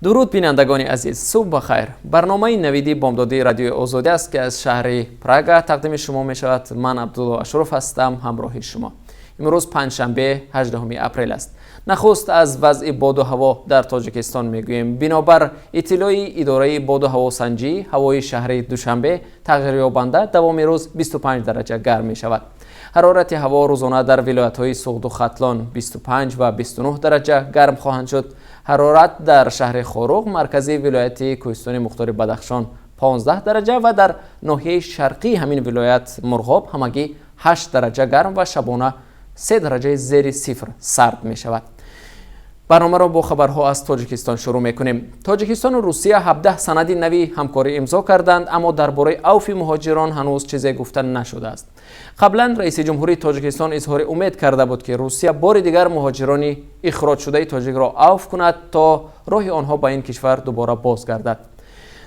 Дуруд, бинандагони азиз, субҳ бахайр. Барномаи «Навиди бомдодии» Радиои Озодӣ аст, ки аз шаҳри Прага тақдими шумо мешавад. Ман Абдулло Ашуров ҳастам, ҳамроҳи шумо. Имрӯз панҷшанбе, 18 апрел аст. Нахуст аз вазъи боду ҳаво дар Тоҷикистон мегӯем. Бинобар иттилои идораи боду ҳавосанҷӣ, ҳавои шаҳри Душанбе тағйирёбанда, давоми рӯз 25 дараҷа гарм мешавад. Ҳарорати ҳаво рӯзона дар вилоятҳои Суғду Хатлон 25 ва 29 дараҷа гарм хоҳанд шуд. Ҳарорат дар шаҳри Хоруғ, маркази вилояти Кӯҳистони Мухтори Бадахшон, 15 дараҷа ва дар ноҳияи шарқии ҳамин вилоят Мурғоб ҳамагӣ 8 дараҷа гарм ва шабона 3 дараҷаи зери сифр сард мешавад. Барномаро бо хабарҳо аз Тоҷикистон шурӯъ мекунем. Тоҷикистону Русия 17 санади нави ҳамкорӣ имзо карданд, аммо дар бораи авфи муҳоҷирон ҳанӯз чизе гуфта нашудааст. Қаблан раиси ҷумҳурии Тоҷикистон изҳори умед карда буд, ки Русия бори дигар муҳоҷирони ихроҷшудаи тоҷикро авф кунад, то роҳи онҳо ба ин кишвар дубора боз гардад.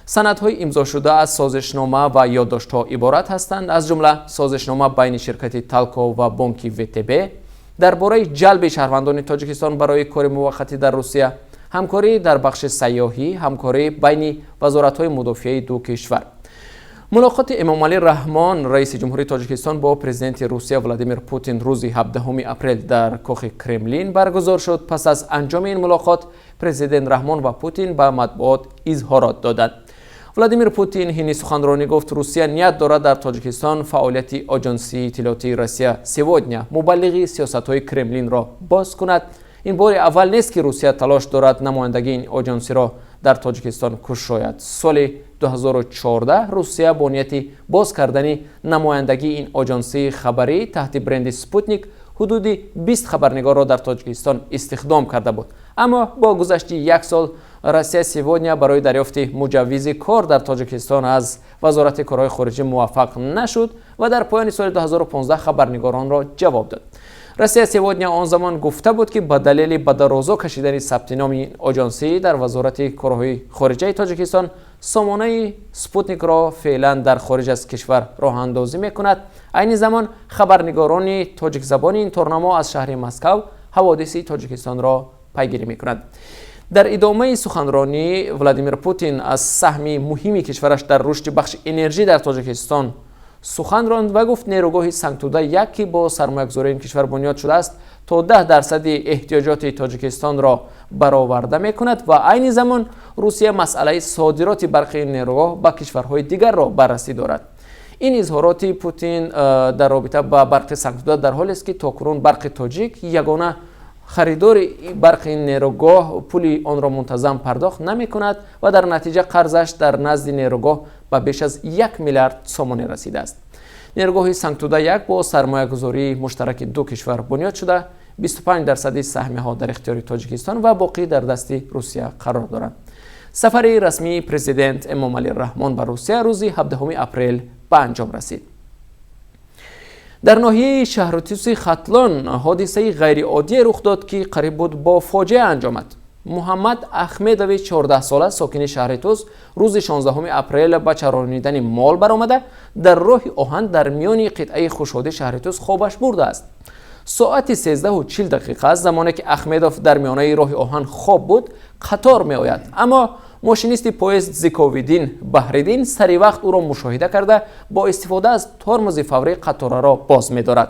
Санадҳои имзошуда аз созишнома ва ёддоштҳо иборат ҳастанд, аз ҷумла созишнома байни ширкати Талко ва бонки ВТБ дар бораи ҷалби шаҳрвандони Тоҷикистон барои кори муваққатӣ дар Русия, ҳамкорӣ дар бахши сайёҳӣ, ҳамкорӣ байни вазоратҳои мудофиаи ду кишвар. Мулоқоти Эмомалӣ Раҳмон, раиси ҷумҳурии Тоҷикистон, бо президенти Русия Владимир Путин рӯзи 17 апрел дар кохи Кремлин баргузор шуд. Пас аз анҷоми ин мулоқот президент Раҳмон ва Путин ба матбуот изҳорот доданд. Владимир Путин ҳини суханронӣ гуфт, Русия ният дорад дар Тоҷикистон фаъолияти оҷонсии иттилоотии «Россия сегодня», мубаллиғи сиёсатҳои Кремлинро, боз кунад. Ин бори аввал нест, ки Русия талош дорад намояндагии ин оҷонсиро дар Тоҷикистон кушояд. Соли 2014 Русия бо нияти боз кардани намояндагии ин оҷонсии хабарӣ таҳти бренди «Спутник» ҳудуди 20 хабарнигорро дар Тоҷикистон истихдом карда буд. Аммо бо гузашти як сол «Россия сегодня» барои дарёфти муҷаввизи кор дар Тоҷикистон аз Вазорати корҳои хориҷӣ муваффақ нашуд ва дар поёни соли 2015 хабарнигоронро ҷавоб дод. «Россия сегодня» он замон гуфта буд, ки ба далели ба дарозо кашидани сабти номи оҷонсӣ дар Вазорати корҳои хориҷаи Тоҷикистон сомонаи «Спутникро» феълан дар хориҷ аз кишвар роҳандозӣ мекунад. Айни замон хабарнигорони тоҷикзабони ин торнамо аз шаҳри Москав ҳаводиси Тоҷикистонро пайгирӣ мекунад. Дар идомаи суханронӣ Владимир Путин аз саҳми муҳими кишвараш дар рушди бахши энержӣ дар Тоҷикистон сухан ронд ва гуфт, нерӯгоҳи Сангтуда 1, ки бо сармоягузории ин кишвар бунёд шудааст, то 10% эҳтиёҷоти Тоҷикистонро бароварда мекунад ва айни замон Русия масъалаи содироти барқи ин нерӯгоҳ ба кишварҳои дигарро баррасӣ дорад. Ин изҳороти Путин дар робита ба барқи Сангтуда дар ҳолест, ки то кунун Барқи Тоҷик, ягона харидори барқи ин нерӯгоҳ, пули онро мунтазам пардохт намекунад ва дар натиҷа қарзаш дар назди нерӯгоҳ ба беш аз 1 миллиард сомонӣ расидааст. Нерӯгоҳи Сангтуда 1 бо сармоягузории муштараки ду кишвар бунёд шуда, 25% саҳмияҳо дар ихтиёри Тоҷикистон ва боқӣ дар дасти Русия қарор доранд. Сафари расмии президент Эмомалӣ Раҳмон ба Русия рӯзи 17 апрел ба анҷом расид. Дар ноҳияи Шаҳритуси Хатлон ҳодисаи ғайриоддие рух дод, ки қариб буд бо фоҷиа анҷомад. Муҳаммад Ахмедови 14сола, сокини шаҳри Тус, рӯзи 16 апрел ба чаронидани мол баромада, дар роҳи оҳан дар миёни қитъаи Хушҳодӣ шаҳри Тус хобаш бурдааст. Соати 13:40, замоне ки Ахмедов дар миёнаи роҳи оҳан хоб буд, қатор меояд, аммо мошинисти поезд Зиковиддин Баҳриддин сари вақт ӯро мушоҳида карда, бо истифода аз тормози фаврӣ қатораро боз медорад.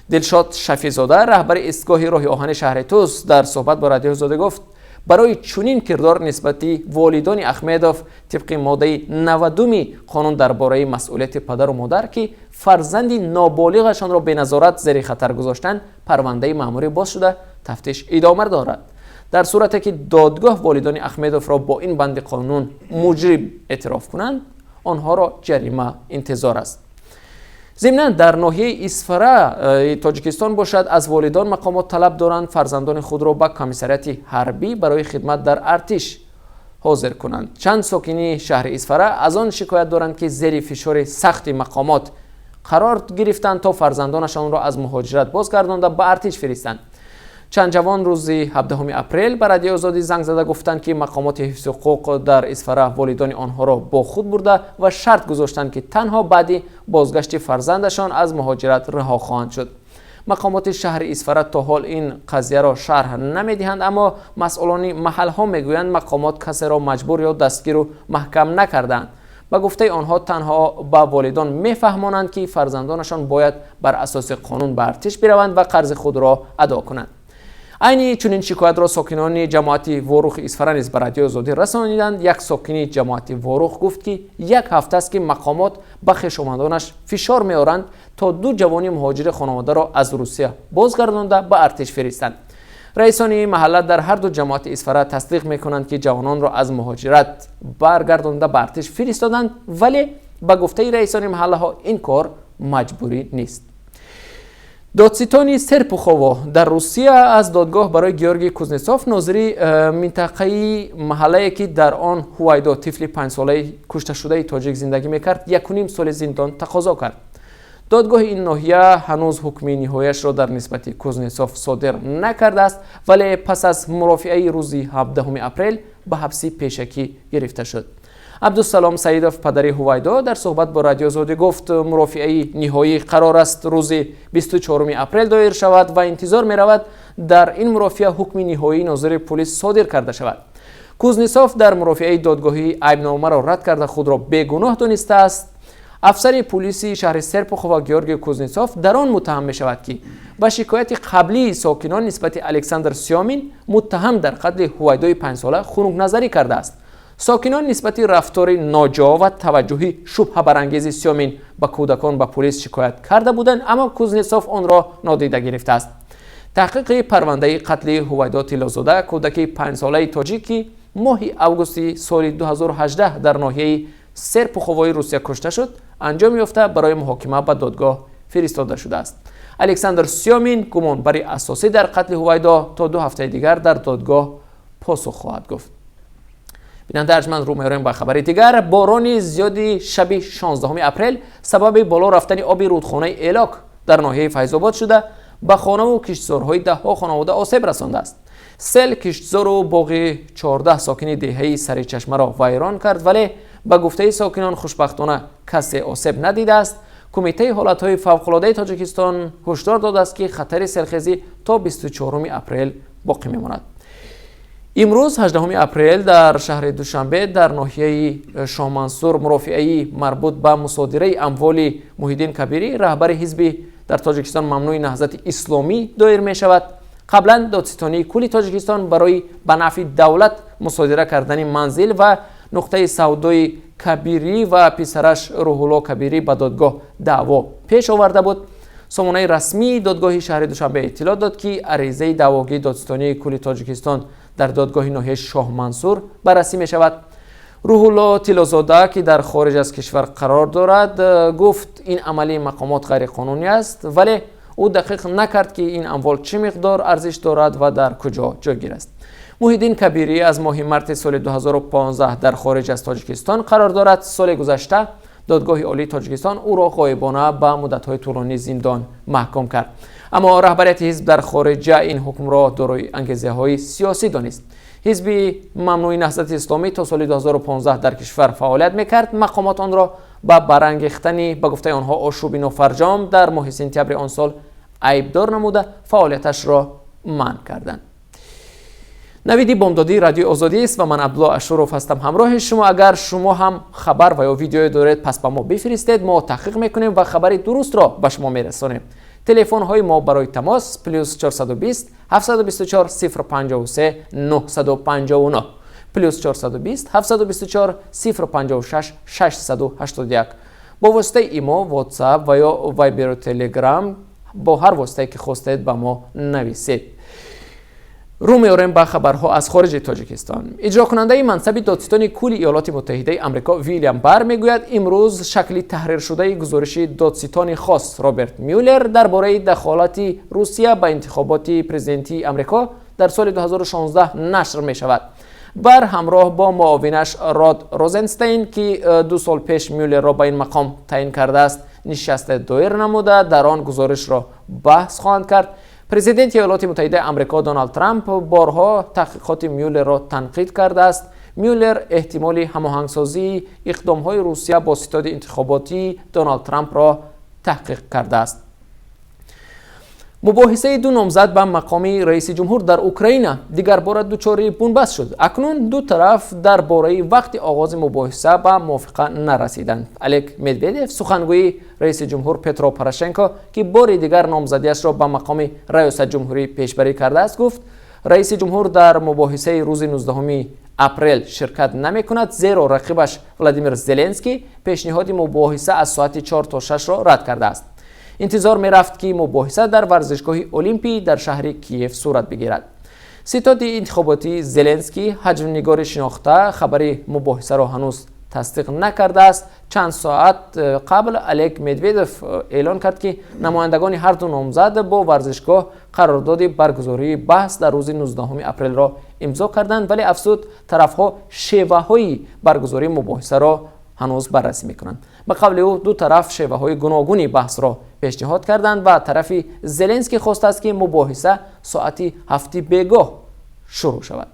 Дилшод Шафизода, раҳбари истгоҳи роҳи оҳани шаҳри Тус, дар суҳбат бо Радиои Озодӣ гуфт, барои чунин кирдор нисбати волидони Ахмедов тибқи моддаи 90-уми қонун дар бораи масъулияти падару модар, ки фарзанди ноболиғашонро беназорат зери хатар гузоштанд, парвандаи маъмурӣ боз шуда, тафтиш идома дорад. Дар сурате ки додгоҳ волидони Ахмедовро бо ин банди қонун муҷрим эътироф кунанд, онҳоро ҷарима интизор аст. Зимнан, дар ноҳияи Исфара Тоҷикистон бошад, аз волидон мақомот талаб доранд фарзандони худро ба комиссариати ҳарбӣ барои хидмат дар артиш ҳозир кунанд. Чанд сокини шаҳри Исфара аз он шикоят доранд, ки зери фишори сахти мақомот қарор гирифтанд, то фарзандонашонро аз муҳоҷират бозгардонда, ба артиш фиристанд. Чанд ҷавон рӯзи 17 апрел ба Радиои Озодӣ занг зада гуфтанд, ки мақомоти ҳифзи ҳуқуқ дар Исфара волидони онҳоро бо худ бурда ва шарт гузоштанд, ки танҳо баъди бозгашти фарзандашон аз муҳоҷират раҳо хоҳанд шуд. Мақомоти шаҳри Исфара то ҳол ин қазияро шарҳ намедиҳанд, аммо масъулони маҳалҳо мегӯянд, мақомот касеро маҷбур ё дастгиру маҳкам накардаанд. Ба гуфтаи онҳо, танҳо ба волидон мефаҳмонанд, ки фарзандонашон бояд бар асоси қонун ба артиш бираванд ва қарзи худро адо кунанд. Айни чунин шикоятро сокинони ҷамоати Ворухи Исфара низ ба Радиои Озодӣ расониданд. Як сокини ҷамоати Ворух гуфт, ки як ҳафта аст, ки мақомот ба хешовандонаш фишор меоранд, то ду ҷавони муҳоҷири хонаводаро аз Русия бозгардонда, ба артиш фиристанд. Раисони маҳалла дар ҳарду ҷамоати Исфара тасдиқ мекунанд, ки ҷавононро аз муҳоҷират баргардонда, ба артиш фиристоданд, вале ба гуфтаи раисони маҳаллаҳо, ин кор маҷбурӣ нест. Додситони Серпухово дар Русия аз додгоҳ барои Георгий Кузнецов, нозири минтақаи маҳаллае, ки дар он Ҳувайдо, тифли 5-солаи кушташудаи тоҷик, зиндагӣ мекард, 1,5 соли зиндон тақозо кард. Додгоҳи ин ноҳия ҳанӯз ҳукми ниҳояшро дар нисбати Кузнецов содир накардааст, вале пас аз мурофиаи рӯзи 17 апрел ба ҳабси пешакӣ гирифта шуд. Абдусалом Саидов, падари Ҳувайдо, дар суҳбат бо Радиои Озодӣ гуфт, мурофиаи ниҳоӣ қарор аст рӯзи 24 апрел доир шавад ва интизор меравад, дар ин мурофиа ҳукми ниҳоии нозири пулис содир карда шавад. Кузнецов дар мурофиаи додгоҳӣ айбномаро рад карда, худро бегуноҳ донистааст. Афсари пулиси шаҳри Серпухова Георгий Кузнецов дар он муттаҳам мешавад, ки ба шикояти қаблии сокинон нисбати Александр Сёмин, муттаҳам дар қатли Ҳувайдои 5-сола, хунукназарӣ кардааст. Сокинон нисбати рафтори ноҷо ва таваҷҷӯҳи шубҳабарангези Сёмин ба кӯдакон ба пулис шикоят карда буданд, аммо Кузнецов онро нодида гирифтааст. Таҳқиқи парвандаи қатли Ҳувайдо Тиллозода, кӯдаки 5-солаи тоҷик, ки моҳи августи соли 2018 дар ноҳияи Серпуховои Русия кушта шуд, анҷом ёфта, барои муҳокима ба додгоҳ фиристода шудааст. Александр Сёмин, гумонбари асосӣ дар қатли Ҳувайдо, то 2 ҳафтаи дигар дар додгоҳ посух хоҳад гуфт. Бинандаи арҷманд, рӯ меорем ба хабари дигар. Борони зиёди шаби 16 апрел сабаби боло рафтани оби рудхонаи Элок дар ноҳияи Файзобод шуда, ба хонаву киштзорҳои даҳҳо хонавода осеб расондааст. Сел киштзору боғи 14 сокини деҳаи Саричашмаро вайрон кард, вале ба гуфтаи сокинон, хушбахтона касе осеб надидааст. Кумитаи ҳолатҳои фавқулодаи Тоҷикистон ҳушдор додааст, ки хатари селхезӣ то 24 апрел боқӣ мемонад. Имрӯз, 18 апрел, дар шаҳри Душанбе дар ноҳияи Шоҳмансур мурофиаи марбут ба мусодираи амволи Муҳиддин Кабирӣ, раҳбари ҳизби дар Тоҷикистон мамнӯи Наҳзати Исломӣ, доир мешавад. Қаблан Додситонии кулли Тоҷикистон барои ба нафъи давлат мусодира кардани манзил ва нуқтаи савдои Кабирӣ ва писараш Рӯҳулло Кабирӣ ба додгоҳ даъво пеш оварда буд. Сомонаи расмии додгоҳи шаҳри Душанбе иттилоъ дод, ки аризаи даъвогии Додситонии кулли Тоҷикистон дар додгоҳи ноҳияи Шоҳмансур баррасӣ мешавад. Рӯҳулло Тиллозода, ки дар хориҷ аз кишвар қарор дорад, гуфт, ин амали мақомот ғайриқонунӣ аст, вале ӯ дақиқ накард, ки ин амвол чӣ миқдор арзиш дорад ва дар куҷо ҷойгир аст. Муҳиддин Кабирӣ аз моҳи марти соли 2015 дар хориҷ аз Тоҷикистон қарор дорад. Соли гузашта Додгоҳи Олии Тоҷикистон ӯро ғоибона ба муддатҳои тӯлонии зиндон маҳкум кард, аммо раҳбарияти ҳизб дар хориҷа ин ҳукмро дорои ангезаҳои сиёсӣ донист. Ҳизби мамнӯи Наҳзати Исломӣ то соли 2015 дар кишвар фаъолият мекард. Мақомот онро ба барангехтани, ба гуфтаи онҳо, ошӯби нофарҷом дар моҳи сентябри он сол айбдор намуда, фаъолияташро манъ карданд. Навиди бомдодии Радиои Озодӣ аст ва ман, Абдулло Ашуров, ҳастам ҳамроҳи шумо. Агар шумо ҳам хабар ва ё видеое доред, пас ба мо бифиристед, мо таҳқиқ мекунем ва хабари дурустро ба шумо мерасонем. Телефонҳои мо барои тамос: +420 724 053 959, +420 724 056 681. Бо воситаи ИМО, Ватсап ва ё Вайберу Телеграм, бо ҳар воситае ки хостед, ба мо нависед. Рӯ меорем ба хабарҳо аз хориҷи Тоҷикистон. Иҷрокунандаи мансаби додситони кулли Иёлоти Муттаҳидаи Амрико Вилям Бар мегӯяд, имрӯз шакли таҳриршудаи гузориши додситони хос Роберт Мюллер дар бораи дахолати Русия ба интихоботи президентии Амрико дар соли 2016 нашр мешавад. Бар ҳамроҳ бо муовинаш Род Розенстейн, ки 2 сол пеш Мюллерро ба ин мақом таъин кардааст, нишаста доир намуда, дар он гузоришро баҳс хоҳанд кард. Президенти Иёлоти Муттаҳидаи Амрико Доналд Трамп борҳо таҳқиқоти Мюллерро танқид кардааст. Мюллер эҳтимоли ҳамоҳангсозии иқдомҳои Русия бо ситоди интихоботии Доналд Трампро таҳқиқ кардааст. Мубоҳисаи ду номзад ба мақоми раиси ҷумҳур дар Украина дигар бора дучори бунбаст шуд. Акнун ду тараф дар бораи вақти оғози мубоҳиса ба мувофиқа нарасиданд. Олег Медведев, сухангӯи раиси ҷумҳур Петро Порошенко, ки бори дигар номзадиашро ба мақоми раёсат ҷумҳурӣ пешбарӣ кардааст, гуфт, раиси ҷумҳур дар мубоҳисаи рӯзи 19 апрел ширкат намекунад, зеро рақибаш Владимир Зеленский пешниҳоди мубоҳиса аз соати 4 то 6-ро рад кардааст. Интизор мерафт, ки мубоҳиса дар варзишгоҳи Олимпӣ дар шаҳри Киев сурат бигирад. Ситоди интихоботии Зеленский, ҳаҷвнигори шинохта, хабари мубоҳисаро ҳанӯз тасдиқ накардааст. Чанд соат қабл Олег Медведев эълон кард, ки намояндагони ҳарду номзад бо варзишгоҳ қарордоди баргузории баҳс дар рӯзи 19 апрелро имзо карданд, вале афзуд, тарафҳо шеваҳои баргузории мубоҳисаро ҳанӯз баррасӣ мекунанд. Ба қавли ӯ, ду тараф шеваҳои гуногуни баҳсро пешниҳод карданд ва тарафи Зеленский хостааст, ки мубоҳиса соати 7-и бегоҳ шурӯъ шавад.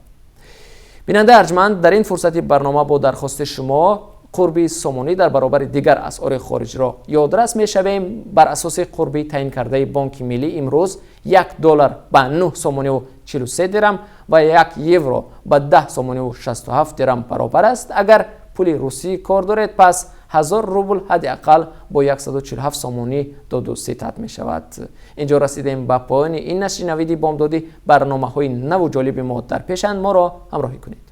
Бинандаи арҷманд, дар ин фурсати барнома бо дархости шумо қурби сомонӣ дар баробари дигар асъори хориҷро ёдрас мешавем. Бар асоси қурби таъин кардаи Бонки Миллӣ, имрӯз 1 доллар ба 9 сомониву 43 дирам ва 1 евро ба 10 сомониву 67 дирам баробар аст. Агар пули русӣ кор доред, пас 1000 рубл ҳадди ақал бо 147 сомонӣ доду ситад мешавад. Инҷо расидем ба поёни ин нашри Навиди бомдодӣ. Барномаҳои наву ҷолиби мо дар пешанд, моро ҳамроҳӣ кунед.